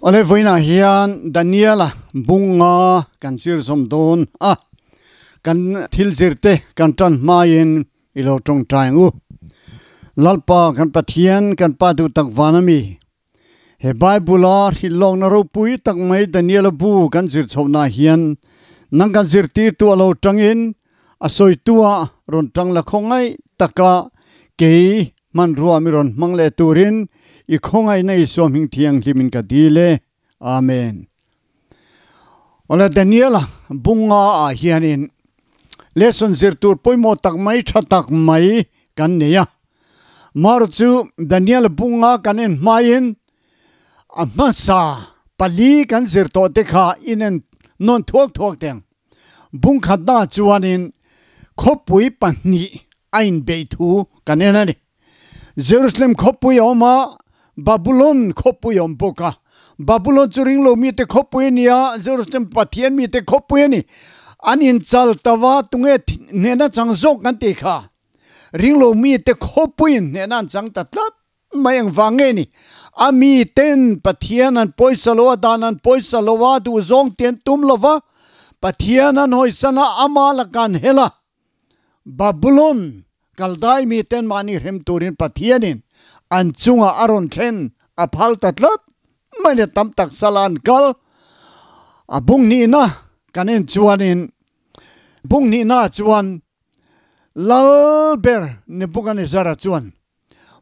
Awle vawiinah hian Daniela bunga kan zir zawm dawn a, kan thil zirte kan tan hmain i lo tawngtai ang u. Lalpa kan Pathian kan Pa duh tak van a mi. He Bible a hrilhlawkna ropui tak mai Daniela bu kan zir chhohna hian nang kan zirtirtu a lo tangin a sawitua rawn tang la khawngaih taka kei hmanrua mi rawn hmang leh turin i khawngaihna Isua hming thianghlim in ka dil e. Amen. Awle Daniela bunga ah hianin lesson zir tur pawimawh tak mai tha tak mai kan nei a. Mar chu Daniela bunga kan en hmain a hmasa pali kan zir tawh te kha inen nawn thuak thuak teng. Bungkhatna chuanin khawpui pahnih a inbeih thu kan en a ni. Jerusalem khawpui a awm a, Babulon khawpui a awm bawk a. Babulon chu ringlo mite khawpui a ni a, Jerusalem Pathian mite khawpui a ni. An inchal ta va, tunge hnehna chang zawk kan tih kha? Ringlo mite khawpuiin hnehna an chang ta tlat. Mai ang vang nge ni? A mi ten Pathian an pawisa lo a, dan an pawisa lo a, duhzawng te an tum lo va, Pathian an hawisan a, ama laka an hel a. Babulon Kaldai mi ten mahni hrem turin Pathianin an chungah a rawn thlen a phal ta tlat mai ni, tam tak sala an kal. A bung hnihna kan en chuanin bung hnihna chuan Lal ber Nebuchadnezzar-a chuan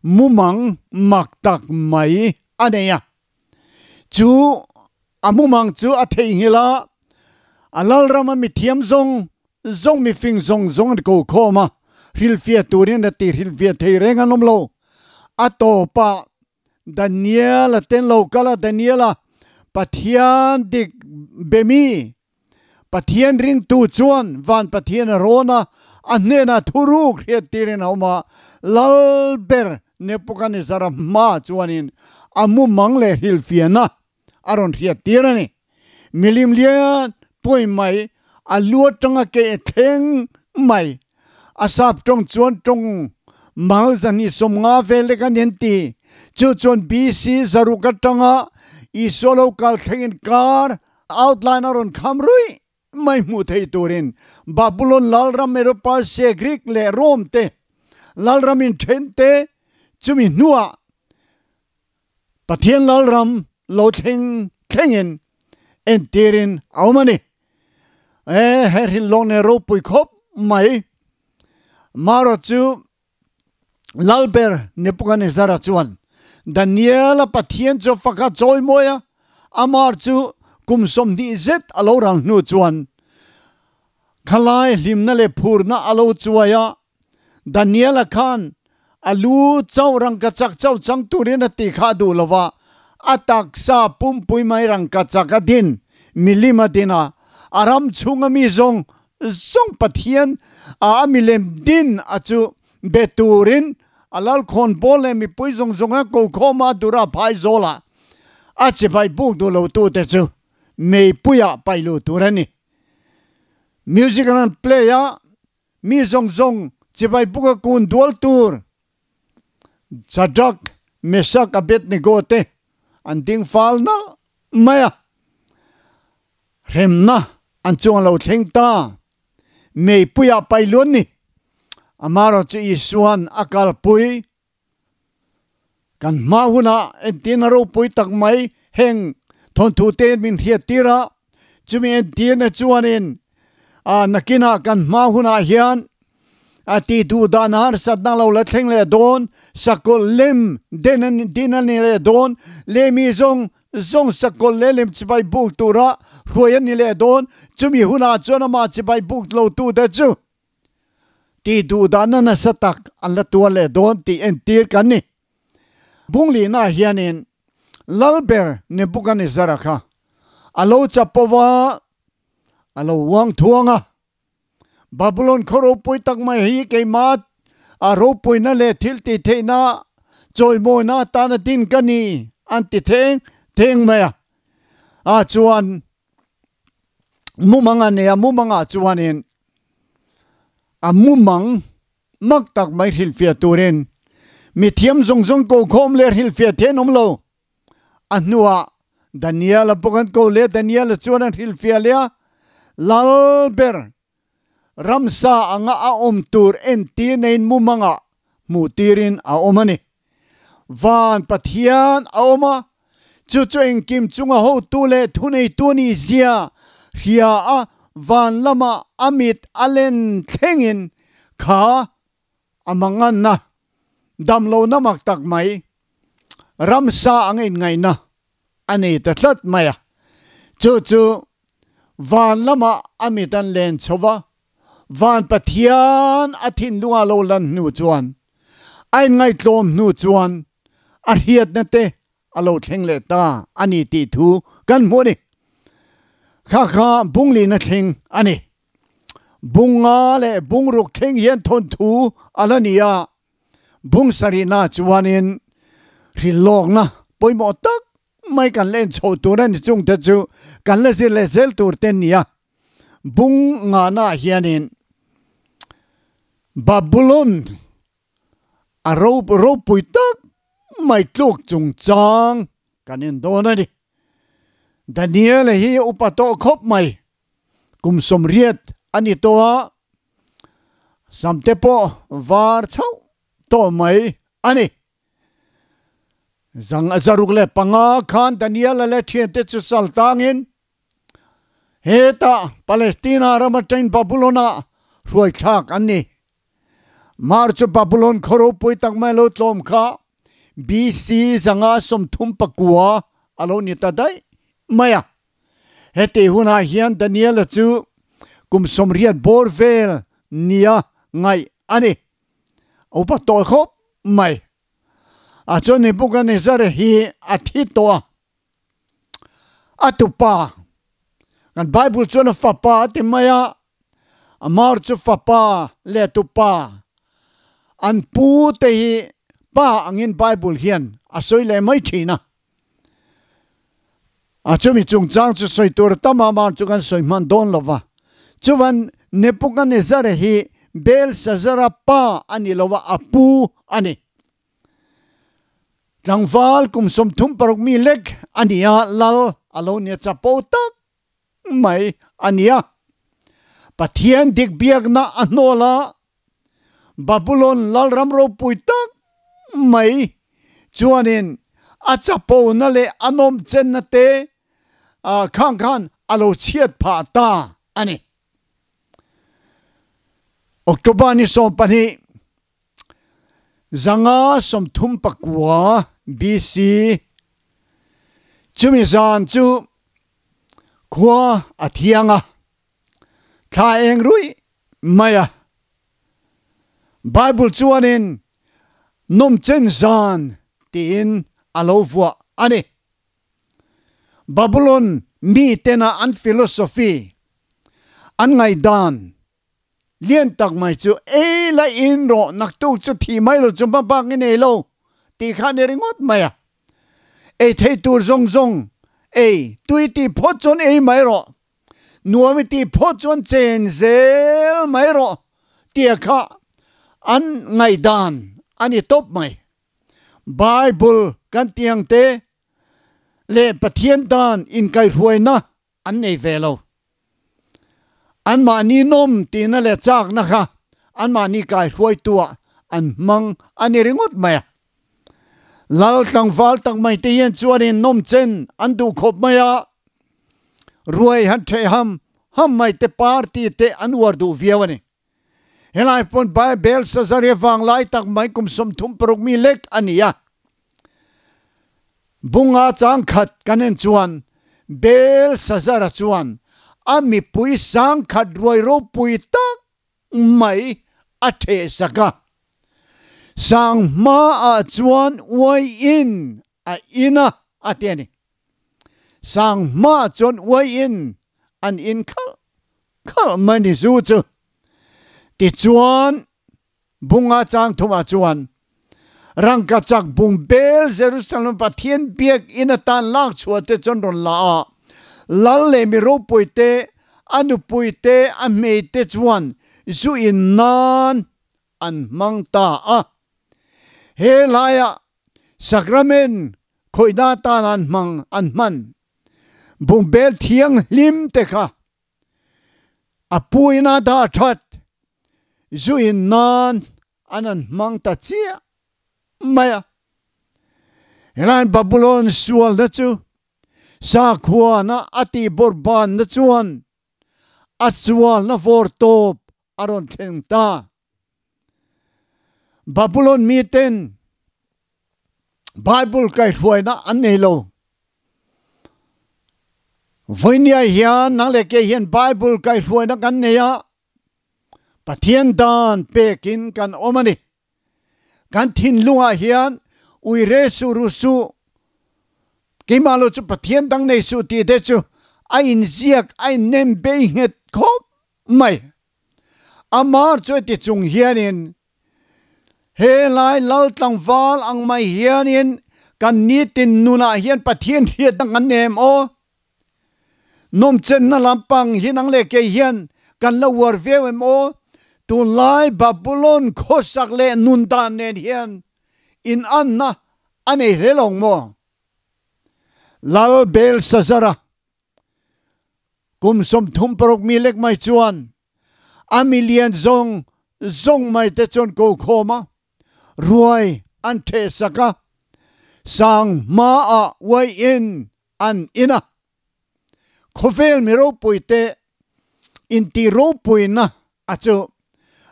mumang mak tak mai a nei a. Chu a mumang chu a theihnghilh a, a lalrama mithiam zawng zawng mifing zawng zawng an ko khawm a, hrilhfiah turin a ti hrilhfiah thei reng an awm lo. A tawpah Daniel-a ten lo kal a, Daniel-a Pathian dik be mi Pathian ringtu chuan van Pathian a rawn a, a hnenah thuruk hriattirin a awm a, Lal ber Nebuchadnezzar-a hma chuanin a mumang leh hrilhfiahna a rawn hriattir a ni. Milim lian pawi mai, a lu atanga ke thleng mai, a sap tawng chuan tawng mal 250 vel lek a ni an ti. Chu chuan BC 600 atanga Isua lo kal thlengin kar Outline a rawn kham ruih mai hmuh thei turin Babulon lalram erawh Persia, Greek leh Rome te lalram in then te chumi hnuah Pathian lalram lo thleng thlengin entirin a awm a ni. E he hrilhlawk nen ropui khawp mai. Marawh chu Lalber Nebuchadnezzar-a chuan Daniel-a Pathian chu fak a chawi mawi a, amah chu kum 20 zet a lo ral hnu chuan khalai hlimna leh phurna a lo chuai a. Daniel-a khan a lu chauh rangkachak chauh chang turin a ti kha a duh lo va, a taksa pumpui mai rangkachak a din, milim a din a, a ram chhunga mi zawng Zawng Pathian a a milem din a chu be turin a lalkhawn pawl leh mipui zawng zawng a ko khawm a dura phai zawl ah a chibai buk duh lo tu te chu meipui ah paih luh tur a ni. Music an han play a, mi zawng zawng chibai buk a kun dual tur Shadrach, Meshach, Abednego te an ding fal nalh mai a. Hremna an chuang lo thleng ta. Meipuiah pailuan ni. Amarawh chu Isua'n a kalpui. Kan hma hunah entirna ropui tak mai heng thawnthu te min hriattir a, chumi entirna chuanin nakinah kan hma hunah hian a tih duh dan harsatna lo la thleng leh dawn, sakawlh lem den a din a ni leh dawn, leh mi zawng zawng sakawlh leh lem chibai buk tura hruai a ni leh dawn, chumi hunah chuan amah chibai buk lo tute chu tih duh dahna nasa tak an la tuar leh dawn tih entir kan ni. Bunglihnaah hianin Lalber Nebuchadnezzar-a kha a lo chapo va, a lo uang thuang a. Babulon khaw ropui tak mai hi keimah a ropuina leh thil tih theihna chawimawina atana din ka ni an ti theng theng mai a. A chuan mumang a nei a, mumangah chuanin a mumang mak tak mai hrilhfiah turin mithiam zawng zawng ko khawm leh hrilhfiah theih an awm lo. A hnuah. Daniel-a bawk an ko leh a, Daniel-a chuan an hrilhfiah leh a, Lal ber ramsa anga a awm tur entir neiin mumangah hmuh tirin a awm a ni. Van Pathian a awm a, chu chu engkim chunga hotu leh thuneitu a nih zia hria a, van lama a mit a len thlengin kha a manganna, damlohna mak tak mai, ramsa anga inngaihna a nei ta tlat mai a. Chu chu van lamah a mit an len chho va, van Pathian a thinlunga lo lan hnu chuan, a inngaihtlawm hnu chuan a hriatna te a lo thleng leh ta a ni tih thu kan hmuh a ni. Kha kha bunglina thleng a ni. Bunga leh bungruk thleng hian thawnthu a la ni a, bung sarihna chuanin hrilhlawkna pawimawh tak mai kan la enchho tur a ni chungte chu kan la zir leh zel tur te a ni a. Bung ngahnaah hianin Babulon a ropui tak mai tluk chungchang kan en dawn a ni. Daniel-a hi upa tawh khawp mai. Kum 80 a ni tawh a, samte pawh var chauh tawh mai a ni. Zang 605 khan Daniel-a leh thiante chu sal tangin hetah Palestina ram atangin Babulon-ah hruai thlak an ni. Mar chu Babulon khaw ropui tak mai lo tlawm kha BC 539 a lo ni ta daih mai a. Heti hunah hian Daniela chu kum 80 bawr vel nia ngaih a ni. A upa tawh khawp mai. A chuan Nebuchadnezzar hi a thi tawh a. A tupa, kan Bible chuan a fapa a ti mai a, Amar chu fapa leh tupa an pu te hi pa angin Bible hian a sawi leh mai thin a. A chumi chungchang chu sawi tur tam a, amah chu kan sawi hman dawn lo va. Chuvan Nebuchadnezzar hi Belshazzar-a pa a ni lo va, a pu a ni. Tlangval kum 36 mi lek a ni a, lal a lo nia chapo tak mai a ni a. Pathian dik biakna a hnawl a, Babulon lalram ropui tak mai chuanin a chapona leh a nawmchenna te khang khan a lo chhiat phah ta a ni. October ni 12, 539 BC chumi zan chu khua a thiang a, thla eng ruih mai a. Bible chuanin nawmchen zan tiin a lo vuah a ni. Babylon mi tena an philosophy, an ngaihdan lian tak mai chu ei la in rawh naktuk chu thih mai lo chu hmabak i nei lo tih kha a ni ringawt mai a. Ei thei tur zawng zawng ei tui tih phawt chuan ei mai rawh. Nuam i tih phawt chuan chen zel mai rawh tia kha an ngaihdan a ni tawp mai. Bible kan tih ang te leh Pathian dan inkaihruaina an nei ve lo. Anmahni nawm tihna leh chakna kha anmahni kaihruaituah an hmang a ni ringawt mai a. Lal tlangval tak mai te hian chuanin nawmchen an duh khawp mai a, ruai han ṭheh ham ham mai te party te an uar duh viau a ni. Helai pawn Belshazzar hi vanglai tak mai kum 36 mi lek a ni a. Bunga chang khat kan en chuan Belshazzar-a chuan a mipui 10,000 ruai ropui tak mai a ṭheh sak a. Sanghmaah chuan uai in a in a, a ti a ni. Sanghmaah chuan uai in an in khalh khalh mai ni zu chu. Tichuan, bunga chang thumah chuan rangkachak bung bel Jerusalem Pathian biakinn atan lak chhuah te chuan rawn la a, lal leh mi ropui te, a nupui te, a hmei te chuan zu in nan an hmang ta a. He laiah sacrament khawihna atan an hmang an hman. Bungbel thianghlim te kha a puina dah that zu in nan an an hmang ta chiah mai a. Helaiin Babulon sualna chu sakhuana a tihbawrhbanna chuan a sualna vawr tawp a rawn thleng ta. Babulon miten Bible kaihhruaina an nei lo. Vawinia hian nang leh kei hian Bible kaihhruaina kan nei a, Pathian dan pekin kan awm a ni. Kan thinlungah hian uire suh ru suh, keimah lo chu Pathian dang nei suh tih te chu a inziak a innem bei nghet khawp mai. Amar chu heti chung hianin helai lal tlangval ang mai hianin kan nitin nunah hian Pathian hriatna kan nem aw. Nawmchenna lampang hi nang leh kei hian kan la uar viau em aw? Tunlai Babulon khawsak leh nun dan nen hian inanna a nei hle lo maw? Lal Belshazzar-a kum 36 mi lek mai chuan a milian zawng zawng mai te chuan ko khawm a, ruai an thehsak a, sang hmaah uaiin an in a. Khawvel mi ropuite intih ropuina a chu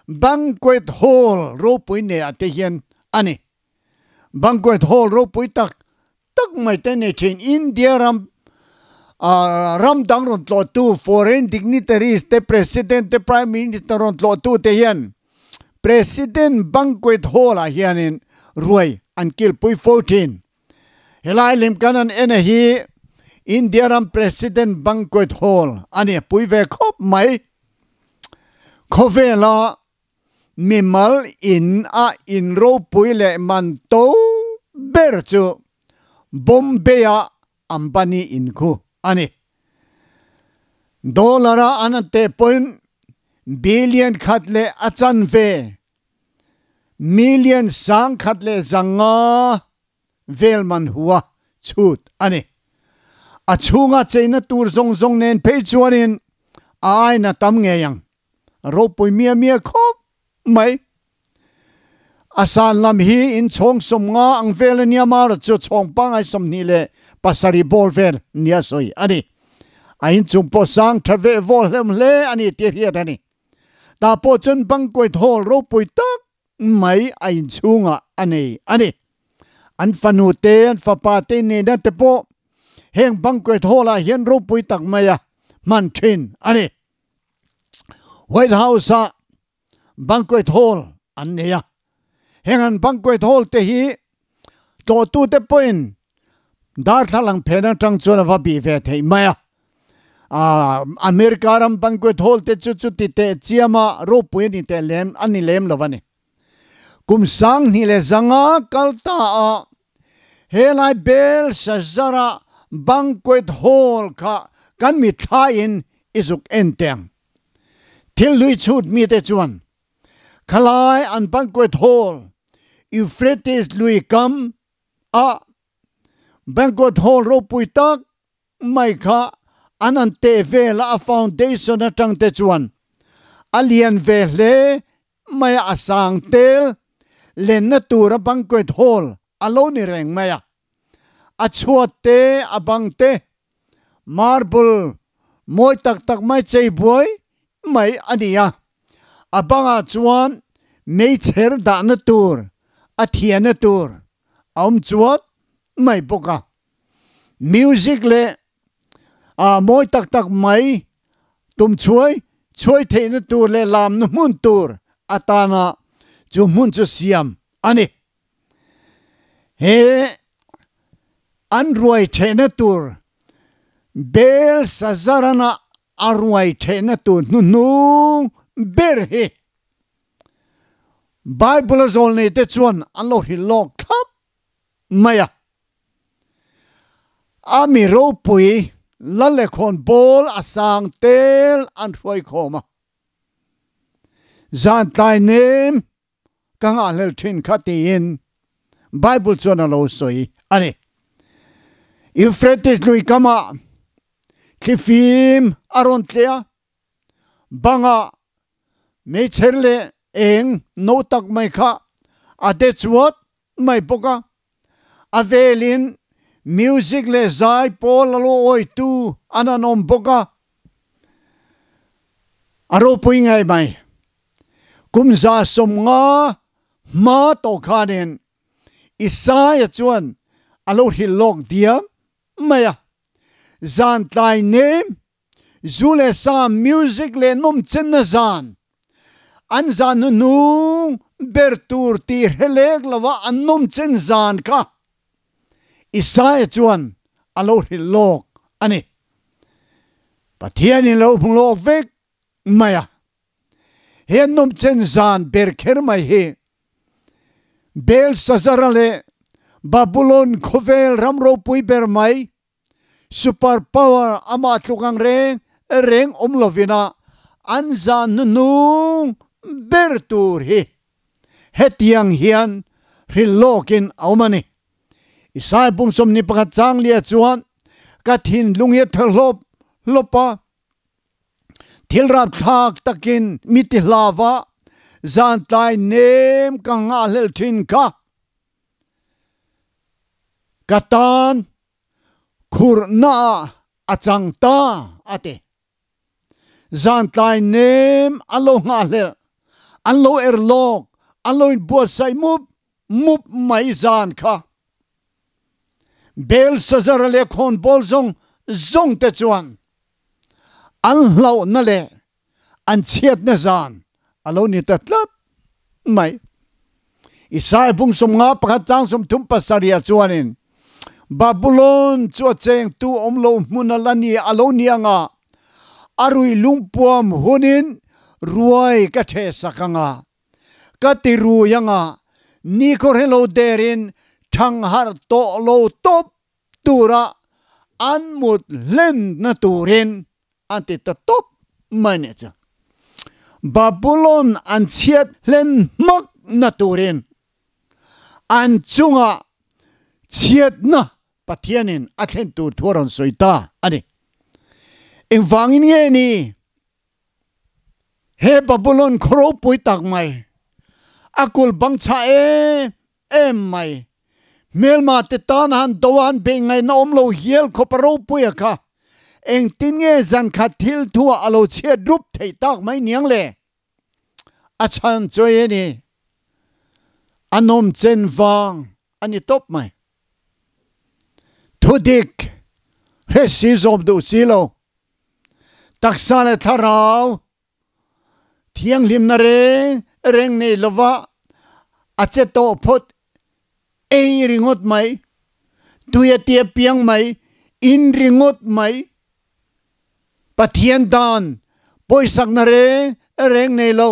Banquet Hall ropui neiah te hian a ni. Banquet Hall ropui tak tak mai te nei thin India ram ram dang rawn tlawhtu foreign dignitaries te President te Prime Minister rawn tlawhtu te hian President Banquet Hall ah hianin ruai an kilpui fo thin. Helai lim kan an en a hi India ram President Banquet Hall a ni pui ve khawp mai. Khawvela mimal in a in ropui leh man to ber chu Bombay a Ambani in khu a ni. Dollar a an an teh pawhin billion khat leh a chanve Million 1500 vel man hua chhut a ni. A chhunga cheina tur zawng zawng nen phei chuanin a aina tam ngei ang. Ropui mia mia khawp mai. A san lam hi in chhawng 50 ang vel a nia marawh chu chhawng pangai 27 ball vel nia sawi a ni. A inchung pawh sang tha ve vawl hlem hle a ni tih hriat a ni. Tah pawh chuan banquet hall ropui tak mai a inchhungah a nei a ni. An fanu te, an fapa te nena te pawh heng banquet hall ah hian ropui tak mai a hman thin a ni. White House ah banquet hall an nei a, heng an banquet hall te hi tlawhtute pawhin darthlalang phen atang chuan a va bih ve theih mai a. Aaa America ram banquet hall te chu chuti teh chiama ropui a ni teh lem a ni lem lo a ni. Kum 2005 kal ta a helai Belshazzar-a banquet hall kha kan mitthla-in i zuk en teh ang. Thil hlui chhut mite chuan khalai an banquet hall Euphrates lui kam a banquet hall ropui tak mai kha an an teh vel a, a foundation atang te chuan a lian ve hle mai a, a sang tel lenna tura banquet hall a lo ni reng mai a, a chhuat te a bang te marble mawi tak tak mai chei buai mai a ni a, a bangah chuan meichher dahna tur a thiahna tur a awm chuat mai bawk a. Music leh ah mawi tak tak mai tum chhuai chhuai theihna tur leh lamna hmun tur atana chu hmun chu siam a ni. He an ruai thehna tur Belshazzar-ana a ruai thehna tur hnuhnung ber hi Bible-a zawlneite chuan an lo hrilh lawk thlap mai a. A mi ropui Lalekhawn bawl a sang tel an hruai khawm a. Zan tlai nem ka ngahhlel thin kha tiin Bible chuan a lo sawi a ni. Euphrates lui kamah. Thlifim a rawn tle a, bangah meichher leh eng no tak mai kha a de chuat mai bawk a, a velin music leh zai pawl a lo awitu an han awm bawk a, a ropui ngei mai. Kum 150 hma tawh khanin Isaiah chuan a lo hrilh lawk diam mai a, zan tlai nem Zu leh sa, music leh nawmchenna zan, an zan hnuhnung ber tur tih hre lek lova an nawmchen zan kha Isaiah chuan a lo hrilh lawk a ni. Pathianin lo hmu lawk vek mai a. He an nawmchen zan ber kher mai hi Belshazzar-a leh Babulon khawvel ram ropui ber mai Super power amah tluk ang reng reng awm lovin a an zan hnuhnung ber tur hi hetiang hian hrilh lawkin a awm a ni. Isaiah pum 21 chang lia chuan ka thinlung hi a tha hlawp hlawp a, thil rapthlak takin mi ti hlava zan tlai nem ka nghahhlelh thin kha ka tan khurhna ah a chang ta a ti. Zan tlai nem an lo nghahhlelh, an lo er lawk, an lo inbuatsaih mup mup mai zan kha. Belshazzar leh khawnbawl zawng zawng te chuan an hlauhna leh an chhiatna zan a lo ni ta tlat mai. Isaiah bung 51 tlang 37 chuanin Babulon chu a chengtu awm lo hmun a la ni a lo ni anga a rui lungpuam hunin ruai ka ṭheh sak anga ka ti rui anga nikhaw hre lo derin ṭhangharh tawh lo tawp tura an mut hlenna turin an ti ta tawp mai nih chu. Babulon an chhiat hlen hmakna turin an chungah chhiatna Pathianin a thlen tur thu a rawn sawi ta a ni. Engvangin nge ni he Babulon khaw ropui tak mai, a kul bang chhah em em mai, hmelma te tan han do a han beih ngaihna awm lo hial khawp a ropui a kha, engtin nge zan khat thil thuah a lo chhiat rup theih tak mai niang le? A chhan chuai a ni. A nawm chen vang a ni tawp mai. Thudik hre si zawm duh si lo. Taksa leh thlarau thianghlimna reng reng nei lova a che tawh phawt ei ringawt mai, tui a tia piang mai, in ringawt mai, Pathian dan pawisakna reng reng nei lo,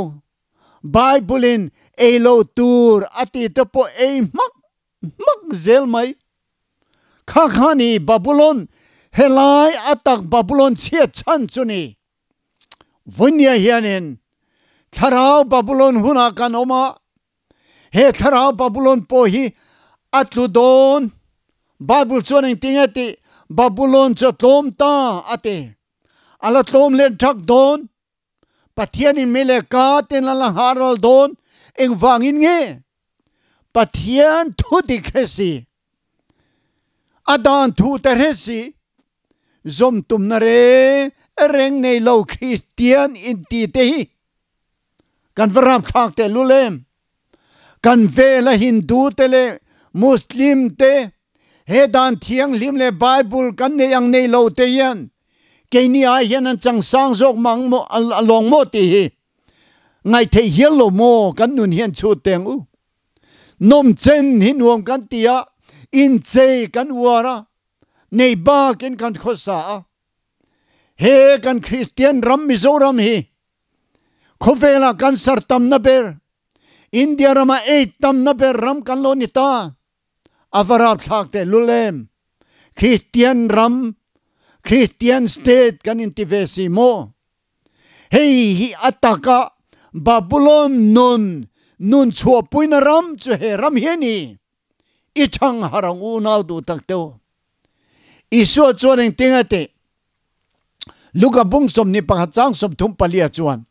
Bible in ei lo tur a ti te pawh ei hmak hmak zel mai. Kha kha ni Babulon, helai a tak Babulon chhiat chhan chu ni. Vawinia hianin thlarau Babulon hunah kan awm a, he thlarau Babulon pawh hi a tlu dawn. Bible chuan engtin nge tih? Babulon chu a tlawm ta a ti. A la tlawm let thak dawn. Pathianin mi leh ka ten a la nghah ral dawn. Engvangin nge? Pathian thu dik hre si, a dan thu te hre si, zawm tumna reng reng nei lo Kristian inti te hi kan va ramthlak tehlul em? Kan vela Hindu te leh Muslim te he dan thianghlim leh Bible kan nei ang nei lo te hian keini ai hian an changsang zawk mang maw a lawng maw tih hi ngaihtheih hial lo maw kan nun hian chhut teng u. Nawmchen hi nuam kan ti a, inchei kan uar a, nei bakin kan khawsa a. He kan Kristian ram Mizoram hi khawvelah cancer tamna ber, India rama AIDS tamna ber ram kan lo ni ta. A va rapthlak teh lul em? Kristian ram, Kristian state kan inti ve si maw? Hei hi a taka Babulon nun nun chhuahpuina ram chu he ram hi a ni. I thang har ang unau duh tak teuh. Isua chuan engtin a tih? Luka bung 21 chang 34 chuan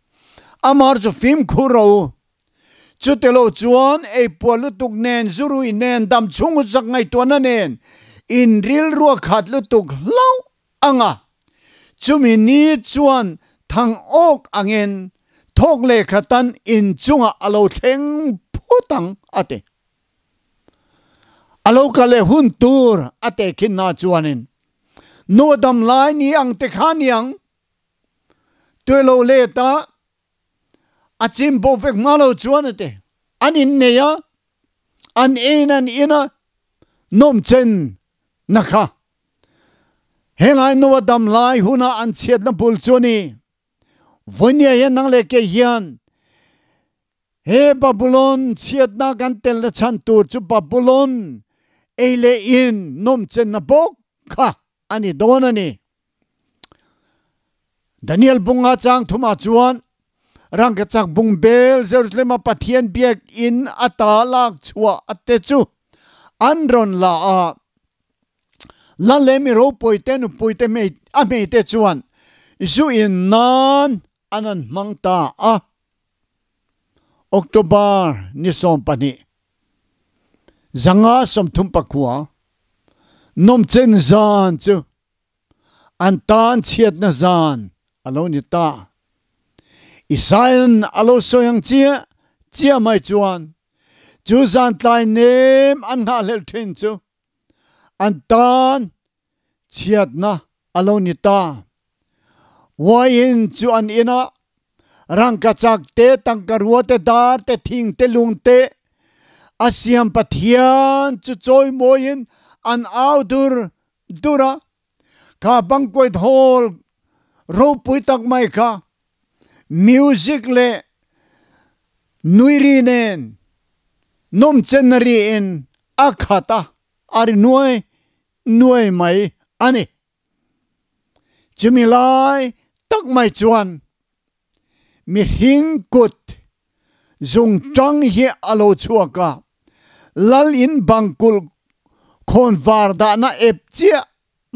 amar chu fimkhur rawh u. Chutilo chuan ei puah lutuk nen, zurui nen, dam chhung zak ngaihtuahna nen in rilrua khat lutuk hlauh ang a. Chumi ni chuan thang awk angin thawk lehkha tan in chungah a lo thleng phut ang, a ti. A lo kal leh hun tur a tehkhin hna chuanin nu dam lai ni ang te kha niang tuilo let a a chim bo vek hma lo chuan a ti. An innei a, an ein an in a, nawmchen na kha Helai nu a dam lai huna an chhiatna bul chu a ni. Vawinia hian nang leh kei hian he Babylon chhiatna kan telna chhan tur chu Babylon ei leh in nawmchenna bawk kha a ni dawn a ni. Daniel bunga chang thumah chuan rangkachak bungbel Jerusalem-a Pathian biakinn ata lak chhuah a te chu an rawn la a. Lal leh mi ropuite nupuite hmei a hmeite chuan zu in nan an an hmang ta a. October ni 12, 1939, nawmchen zan chu an tan chhiatna zan a lo ni ta. Isaia'n a lo sawi ang chiah chiah mai chuan chu zan tlai nem an nghahhlelh thin chu an tan chhiatna a lo ni ta. Wine chu an in a, rangkachak te, tangkarua te, dar te, thing te, lung te a siam Pathian chu chawimawiin an au dur dur a, kha banquet hall ropui tak mai kha music leh nui ri nen nawmchenna ri in a khat a, a ri nuai nuai mai a ni. Chumi lai tak mai chuan mihring kut zungtang hi a lo chhuak a, lal in bangkulh khawn var dahna ep chiah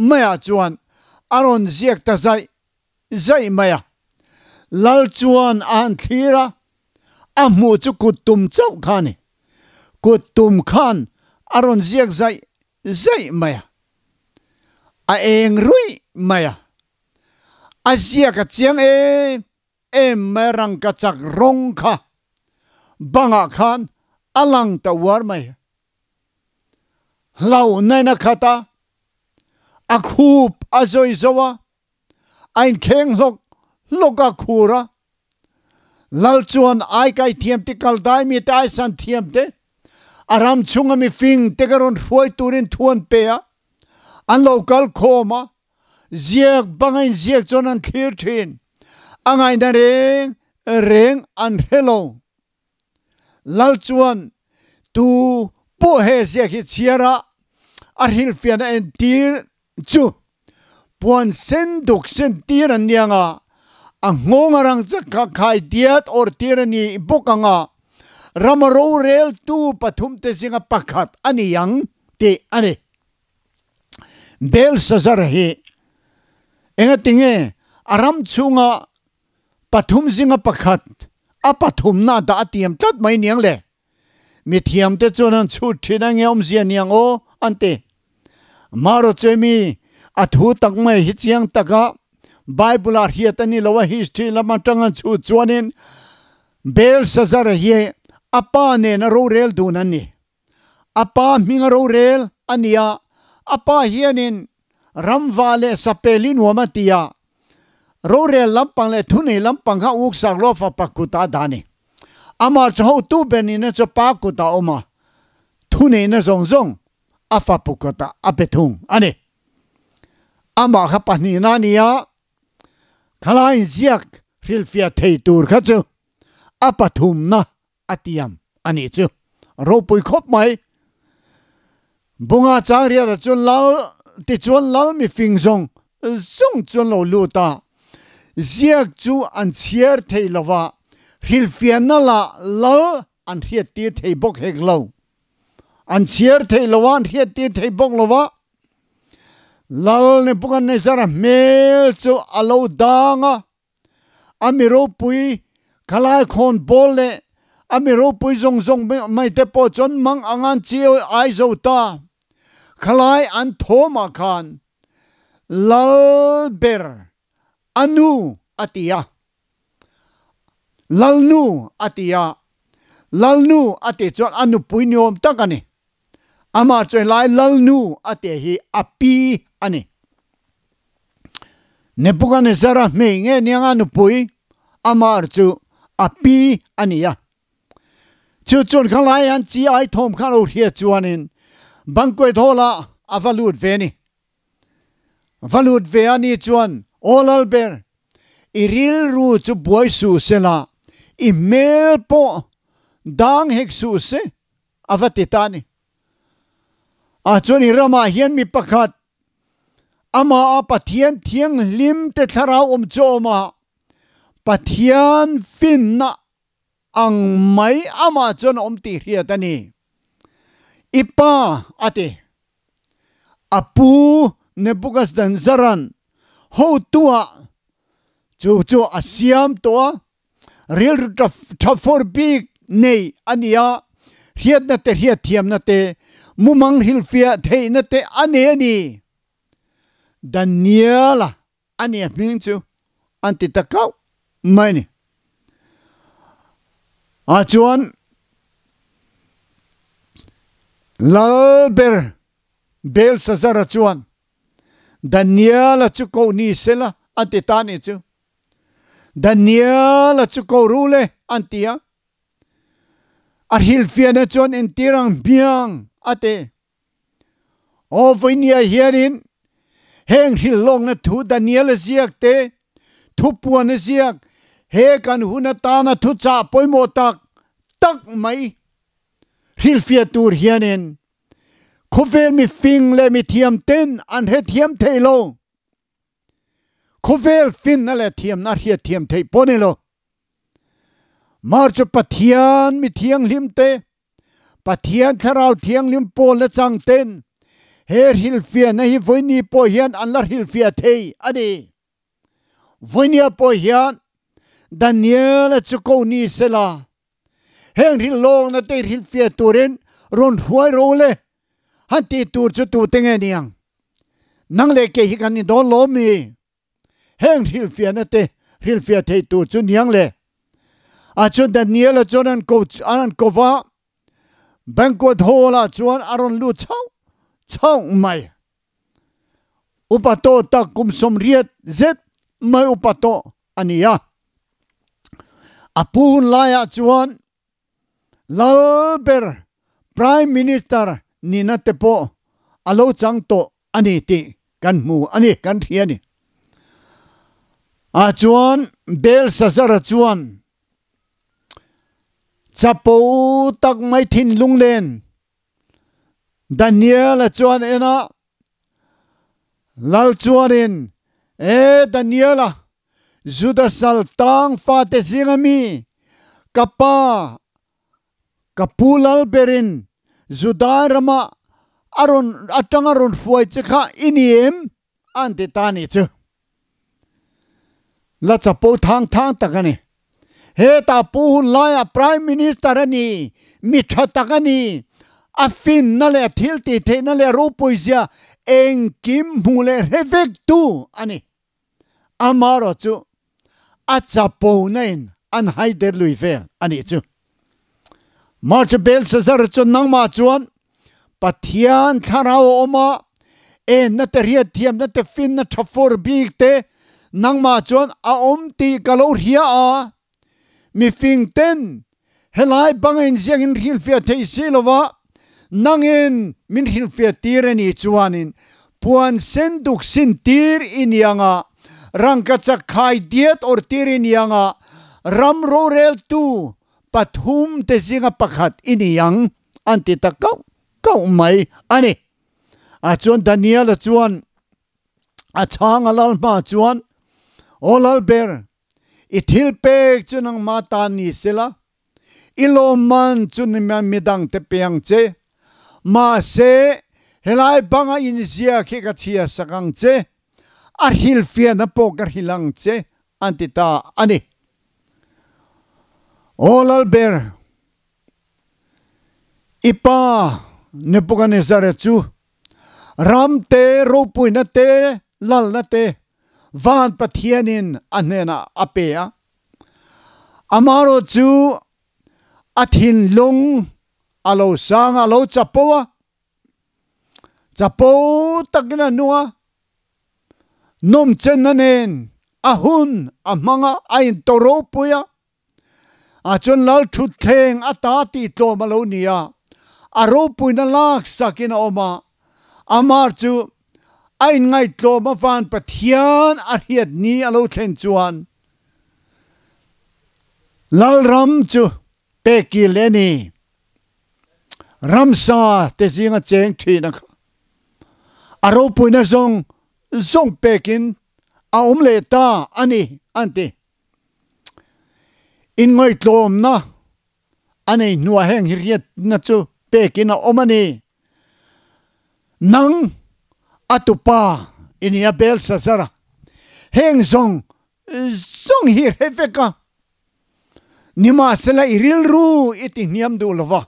maiah chuan a rawn ziak ta zaih zaih mai a. Lal chuan a han thlir a, a hmuh chu kut tum chauh kha a ni. Kut tum khan a rawn ziak zaih zaih mai a, a eng ruih mai a. A ziak a chiang em em mai rangkachak rawng kha bangah khan a lang ta uar mai. Hlauhnain a khat a, a khup a zawi zo a, a inkheng hlawk hlawk a khur a. Lal chuan aikai thiam te kal dai mi te aisan thiam te a ram chhunga mifing te ka rawn hruai turin thu an pe a, an lo kal khawm a. Ziak banga inziak chuan an thlir thin. A ngaihna reng reng an hre lo. Lal chuan tu pawh he ziak hi chhiar a, a hrilhfiahna entir chu puan sen duk sen tir an ni ang a, a nghawng a rang chak kha khai diat awrh tir a ni bawk ang a, rama roreltu pathumte zinga pakhat a ni ang tih a ni. Belshazzar hi engatinge a ram chhunga pathum zinga pakhat a pathumna dah a tiam tlat mai niang le? Mithiamte chuan an chhut thin a nge awmzia niang aw an ti. Marochemi a thu tak mai hi chiang taka Bible ah hriat a ni lo a, history lam atang an chhut chuanin Belshazzar hi a pa nen a rorel dun an ni. A pa hming a rorel a ni a, a pa hianin ramva leh sapel hi nuam a ti a, rorel lampang leh thunei lampang kha uksak lo fapa kutah a dah a ni. Amah chu hotu ber nihna chu pa kutah a awm a, thuneihna zawng zawng a fapu kutah a pe thung a ni. Amah kha pahnihna a ni a, khalai inziak hrilhfiah thei tur kha chu a pathumna a tiam a nih chu ropui khawp mai. Bunga chang riat ah chuan lal tichuan lal mifing zawng zawng chuan lo lut a, ziak chu an chhiar thei lo va, hrilhfiahna lah lal an hriattir thei bawk hek lo. An chhiar thei lo a, an hriattir thei bawk lo va. Lal Nebuchadnezzar-a hmel chu a lo dang a, a mi ropui khalai khawn pawl leh a mi ropui zawng zawng mai te pawh chuan mang ang an chi ai zo ta. Khalai an thawmah khan Lal ber a nu a ti a, Lal nu a ti a, Lal nu a tih chuan a nupui ni awm tak a ni. Amah chuan helai Lal nu a tih hi a pi a ni. Nebuchadnezzar-a hmei nge nianga nupui amah chu a pi a ni a. Chu chuan khalai an chi ai thawm kha lo hriat chuanin banquet hall-ah a va lut ve a ni. Va lut ve a ni chuan, Aw Lalber, i rilru chu buai suh se la, i hmel pawh dang hek suh se, a va ti ta a ni. Ah chuan i ramah hian mi pakhat, amah a Pathian thianghlim te thlarau awm chu a awm a, Pathian finna ang mai amah chuan a awm tih hriat a ni. I pa a ti. A pu Nebuchadnezzar-a'n hotuah chu chu a siam tawh a, rilru tha fawr bik nei a ni a, hriatna te hriatthiamna te, mumang hrilhfiah theihna te a nei a ni. Daniel-a A ni a hming chu an ti ta kauh mai ni. Ah chuan Lal ber Belshazzar-a chuan Daniel-a chu koh ni sela an ti ta ni chu. Daniel-a chu ko ru le an ti a. A hrilhfiahna chuan entir ang hmiang a ti. Aw vawinia hianin heng hrilhlawkna thu Daniel a ziak te, thupuan a ziak, he kan hun atana thuchah pawimawh tak tak mai hrilhfiah tur hianin khawvel mifing leh mithiam ten an hrethiam thei lo. Khawvel finna leh thiamna hriatthiam theih pawh ni lo. Mar chu Pathian mithianghlim te Pathian Thlarau Thianghlim pawl na chang ten he hrilhfiahna hi vawiini pawh hian an la hrilhfiah thei a ni. Vawinia pawh hian Daniel-a chu ko ni sela, heng hrilhlawkna te hrilhfiah turin rawn hruai ro le han tih tur chu tute nge niang? Nang leh kei hi kan ni dawn lo mi? Heng hrilhfiahna te hrilhfiah thei tur chu niang le. A chuan Daniel-a chuan an ko an ko va, banquet hall-ah chuan a rawn lut chauh chauh mai. Upa tawh tak kum 80 zet mai upa tawh a ni a. A pu hun laiah chuan Lal ber Prime Minister nihna te pawh a lo chang tawh a ni tih kan hmu a ni, kan hria a ni. Ah chuan Belshazzar-a chuan chapo tak mai thinlung len Daniel-a chuan en a, Lal chuanin, E Daniel-a, Juda sal tang fate zinga mi, ka pa, ka pu lal berin Judai rama a rawn atanga rawn hruai che kha i ni em? an ti ta ni chu. La chapo thang thang tak a ni. Heta pu hun laiah Prime Minister a ni, mi tha tak a ni, a finna leh a thil tih theihna leh a ropuizia engkim hmuh leh hre vek tu a ni. Amarawh chu a chapo na in an haider lui vel a nih chu. Mah chu Belshazzar chu nangmah chuan Pathian thlarau a awm a, enna te hriatthiamna te finna tha fur bik te nangmah chuan a awm tih ka lo hria a. Mifing ten helai banga inziak in hrilhfiah thei si lova, nangin min hrilhfiah tir a nih chuanin puan sen duk sin tir i ni ang a, rangkachak khai diat awrh tir i ni ang a, ram roreltu pathum te zinga pakhat i ni ang, an ti ta kauh kauh mai a ni. A chuan Daniel-a chuan a chhang a lal hma chuan, Aw Lalber, i thil pek chu nangmah tan ni sela, i lawmman chu midangte pe ang che. Mahse, Helai banga inziak hi ka chhiar sak ang che, a hrilhfiahna pawh ka hrilh ang che, an ti ta a ni. Aw Lalber, i pa Nebuchadnezzar chu ram te, ropuina te, lalna te van Pathianin a hnenah a pe a. Amaherawhchu a thinlung a lo sang a, a lo chapo a, chapo takin a nung a, nawmchenna nen a hun a hmang a, a into ropui a, a chuan lal thutthleng a ta tih tlawm a lo ni a, a ropuina lak sakin a awm a, amah chu a inngaihtlawm a van Pathian a hriat ni a lo thlen chuan Lalram chu Peki leh ni. Ramsa te zinga cheng thin a kha. A ropuina zawng zawng pekin a awm leh ta a ni an ti. Inngaihtlawmna a nei hnuah heng hi riatna chu pekin a awm a ni. Nang a tupa i ni a Belsazara. Heng zawng zawng hi hre vek a. Nimahsela i rilru i ti hniam duh lo va.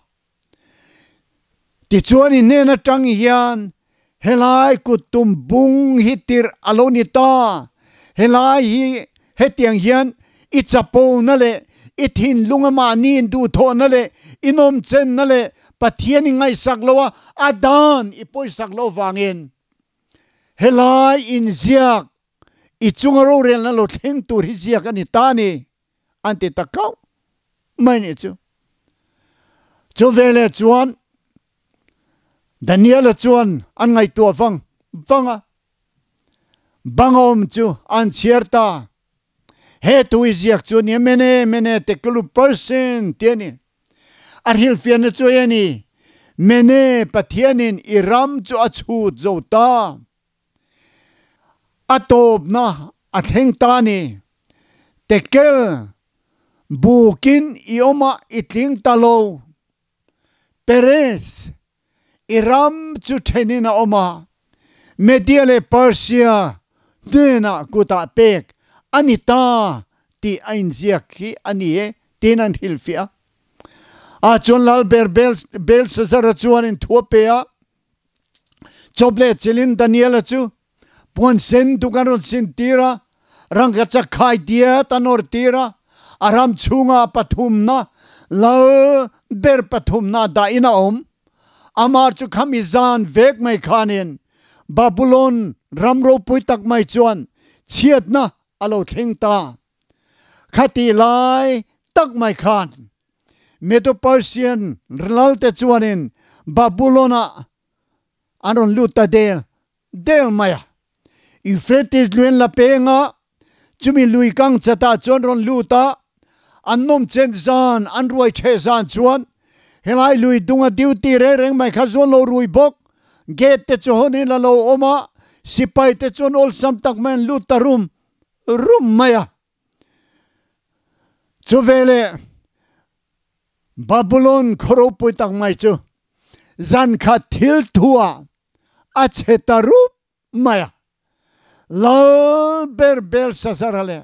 Tichuan i hnen atang hian helai kut tum bung hi tirh a lo ni ta, helai hi hetiang hian i chapona leh i thinlunga mahni induhthawhna leh i nawmchenna leh Pathian i ngaihsak lo a, a dan i pawisak loh vangin helai inziak I chunga rorelna lo thleng tur hi ziak a ni ta a ni, an ti ta kauh mai nih chu. Chu veleh chuan Daniela chuan an ngaihtuah vang vang a, bang a awm chu an chhiar ta. He thu i ziak chu a ni a, Mene, Mene, Tekelu Parsin ti a ni. A hrilhfiahna chu hei a ni, Mene, Pathianin i ram chu a chhut zo ta. A tawpna a thleng ta a ni. Tekel, bukin i awm a i tling ta lo. Peres, i ram chu thenin a awm a, Media leh Persia hnenah kutah pek a ni ta tih a inziak hi a ni e, tiin an hrilhfiah a. Ah chuan Lal ber Belshazzar-a chuanin thu a pe a. Chawp leh chilin Daniela chu puan sen duk an rawn sin tir a, rangka chakkhai diat an awrh tir a, a ram chhunga pathumna lal ber pathumna dahin a awm. Amah chu khami zan vek mai khanin Babulon ram ropui tak mai chuan chhiatna a lo thleng ta. Khatih lai tak mai khan Medo-Persian lalte chuanin Babulon-ah an rawn lut ta del del mai a. Euphrates luian la peng a, chumi lui kang chatah chuan rawn lut a, an nawmchen zan, an ruai theh zan chuan helai lui dunga duty reng reng mai kha zuan lo rui bawk. Gate te chu hawnin a lo awm a, sipai te chuan awlsam tak mai an lut ta rum rum mai a. Chu veleh Babulon khaw ropui tak mai chu zan khat thil thuah a chhe ta rup mai a. Lal ber Belshazzar-a leh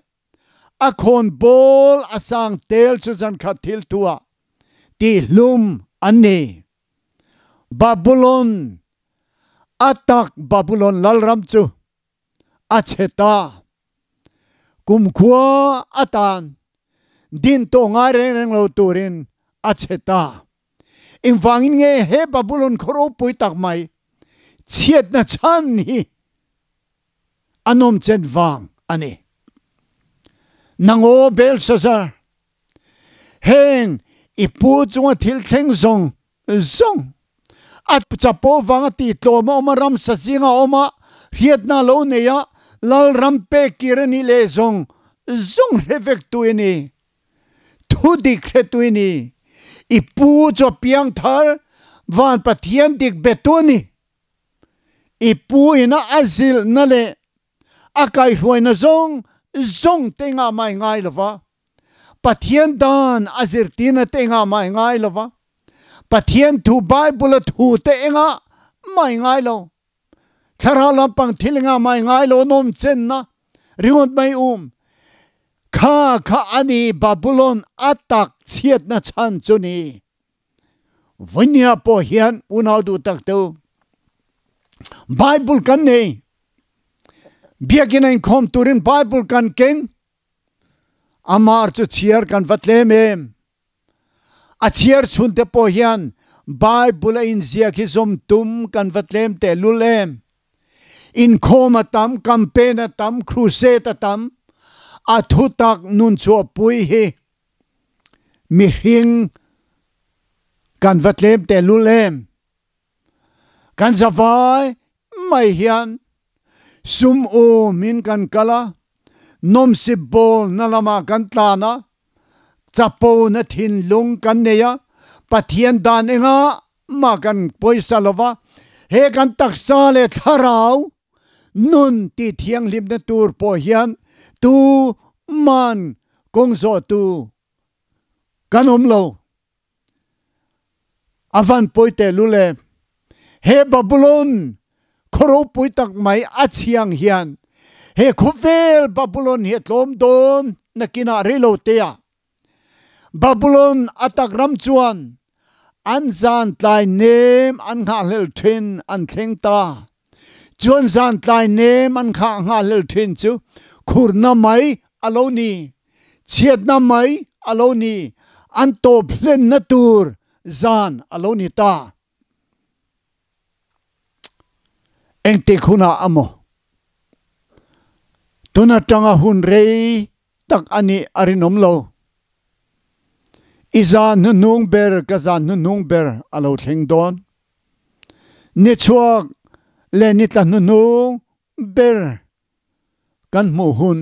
a khawnbawl a sang tel chu zan khat thil thuah tihhlum an ni. Babulon, a tak Babulon lalram chu a chhe ta. Kumkhua atan din tawh ngai reng reng lo turin a chhe ta. Engvangin nge he Babulon khaw ropui tak mai chhiatna chhan hi a nawmchen vang a ni. Nangaw Belshazzar, heng i pu chunga thil thleng zawng Zawng. A chapo vanga tih tlawm a awm a, ramsa zinga a awm a, hriatna a lo nei a, Lalram pek kir a nih leh zawng zawng hre vek tu i ni. Thu dik hre tu i ni. I pu chu a piang thar, van Pathian dik be tu a ni. I pu ina a zilhna leh a kaihruaina zawng zawng te engah mah i ngai lo va, Pathian dan a zirtirna te engah mah i ngai lo va, Pathian thu Bible-a thu te engah mai ngai lo. Thlarau lampang thil nga mai ngai lo nom chen na ringot mai um. Kha kha ani Babylon atak chiat na chan chu ni. Voinia pawh hian unau duh tak te u. Bible kan nei. Biakinn a inkhawm turin Bible kan keng. Amar chu chhiar kan va tlem em. A chhiar chhun te pawh hian Bible a inziak hi zawm tum kan va tlem tehlul em. Inkhawm a tam, campaign a tam, crusade a tam. A thutak nun chhuahpui hi mihring kan va tlem tehlul em. Kan zavai mai hian sum um in kan kal a, nawmsip bawl na lamah kan tlan a, chapo na thinlung kan nei a, Pathian dan engah mah kan pawisa lo va, he kan taksa leh thlarau nun tih thianghlimna tur pawh hian tu man kawng zawhtu kan awm lo. A van pawi tehlul e. He Babulon khaw ropui tak mai a chhiang hian he khawvel Babulon hi a tlawm dawn nakinah reilo te ah Babulon a tak ram chuan an zan tlai nem an nghahhlel thin an thleng ta. Chuan zan tlai nem an nghah nghahhlel thin chu khurna mai a lo ni. Chhiatna mai a lo ni, an tawp hlenna tur zan a lo ni ta. Engtik hunah a maw? Tun atanga hun rei tak a nih a rinawm lo. I zan hnuhnung ber ka zan hnuhnung ber a lo thleng dawn. Ni chhuak leh ni tla hnuhnung ber kan hmuh hun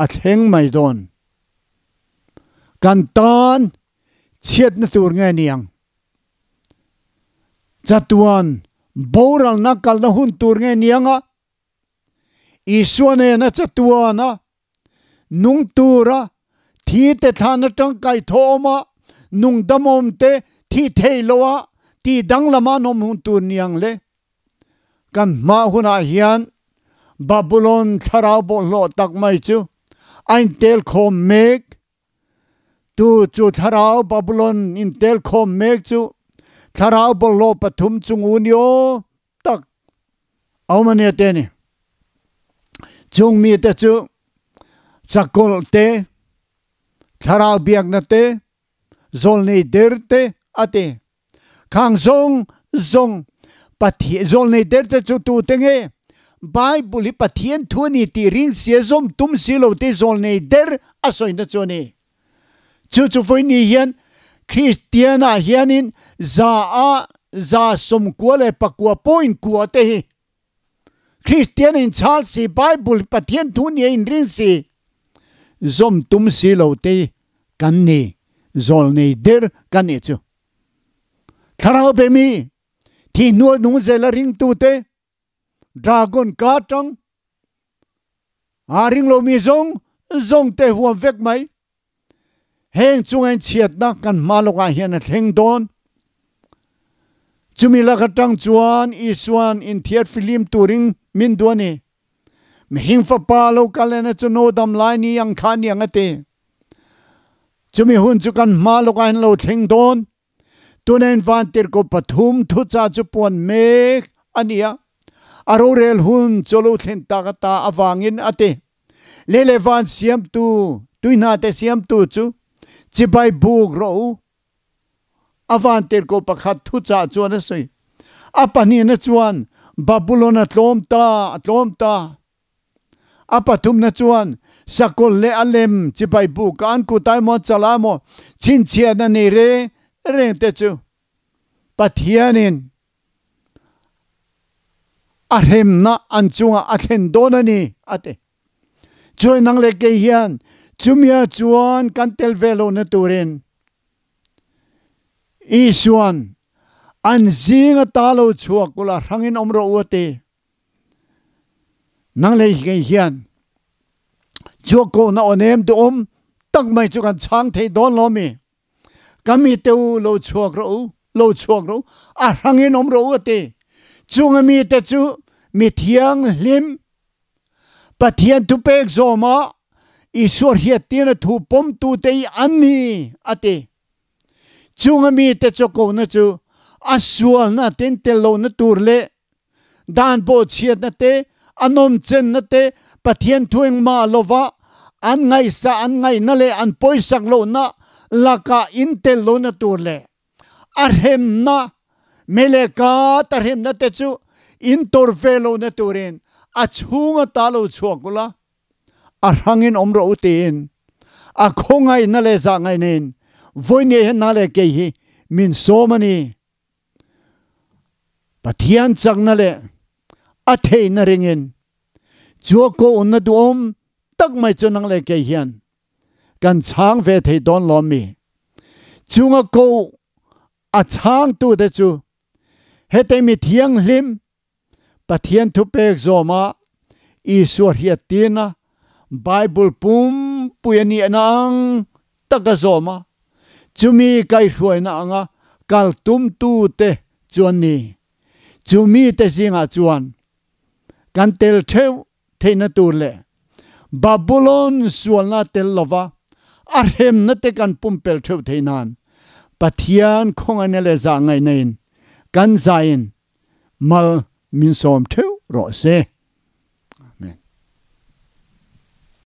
a thleng mai dawn. Kan tan chhiatna tur nge niang? Chatuan boralna kalna hun tur nge niang a? Isua nena chatuana nung tura thi te thlan atang kai thawm a, nung damawm te thi thei lo a ti danglam a an awm hun tur niang le? Kan hma hunah hian Babulon thlarau bawlhhlawh tak mai chu a intel khawm mek. Tu chu thlarau Babulon intel khawm mek chu thlarau bawlhhlawh pathum chung u ni aw tak a awm a nia te ni. Chung mite chu chakawlh te, thlarau biakna te, zawlnei der te a ti. Khang zawng zawng Pathian zawlnei der te chu tu te nge? Bible hi Pathian thu a ni tih ring sia zawm tum si lo te zawlnei der a sawina chu a ni. Chu chu vawi hian Kristian ah hianin za a za sawmkua leh pakua point kua te hi Kristian in chhal si Bible hi Pathian thu nia in ring si zawm tum si lo te kan ni zawlnei der kan nih chu. Thlarau pe mi thi hnuai nung zel a ringtu te dragon ka tang a ring lo mi zawng zawng te huam vek mai. Heng chunga in chhiatna kan hma lawkah hian a thleng dawn. Chumi lak atang chuan Isuan inthiar fihlim turin min duh a ni. Mihring fapa lo kal ena chu no dam lai ni ang kha ni ang a ti. Chumi hun chu kan hma lawkah hian lo thleng dawn. Tuna in vantirhkoh pathum thuchah chu puan mek a ni a, a rorel hun chu lo thlen tak ata avangin a ti. Lei leh van siamtu, tui hna te siamtu chu chibai buk rawh u. A vantirhkoh pakhat thuchah chuan a sawi. A pahnihna chuan Babulon a tlawm ta, a tlawm ta. A pathumna chuan sakawlh leh a lem chibai buk a an kut ah emaw chal ah emaw chhinchhiahna nei reng reng te chu Pathianin a hremna an chungah a thlen dawn a ni a ti. Chuan nang leh kei hian chumia chuan kan tel ve lohna turin Isuan an zing ata lo chhuak ula hrangin awm rawh u a ti. Nang lei ngei hian chuak kohna aw nem duhawm tak mai chu kan chhang thei dawn lo mi. Ka mi te u lo chhuak rawh u, lo chhuak rawh u, a hrang in awm rawh u a ti. Chunga mite chu mi thianghlim, Pathian thupek zawma Isua hriattirna thu pawmtute hi an ni, a ti. Chunga mite chaw kohna chu a sualna ten tel lohna tur leh dan bawhchhiatna te, a nawmchenna te, Pathian thu engmah lova an ngaihsa an ngaihna leh an pawisak lohna lakah intel lohna tur leh a hremna meleka ta hremna te chu intor ve lohna turin a chhunga ta lo chhuak ula, a hrangin awm rawh u tiin a khawngaihna leh zahngaihnain vawinia hian na leh kei hi min sawm a ni. Pathian chakna leh a theihna ringin chu a kawhna duhawm tak mai chu nang leh kei hian kan chhang ve thei dawn lawm mi? Chunga ko a chhangtute chu hete mi thianghlim Pathian thupek zawma Isua hriattirna Bible pumpui a nihna ang taka zawma chumi kaihhruaina anga kal tumtute chu an ni. Chumite zingah chuan kan tel theuh theihna tur leh Babulon sualna tel lova a hremna te kan pumpelh theuh theih nan Pathian khawngaihna leh zahngaihna in kan zaiin mal min sawm theuh rawh se.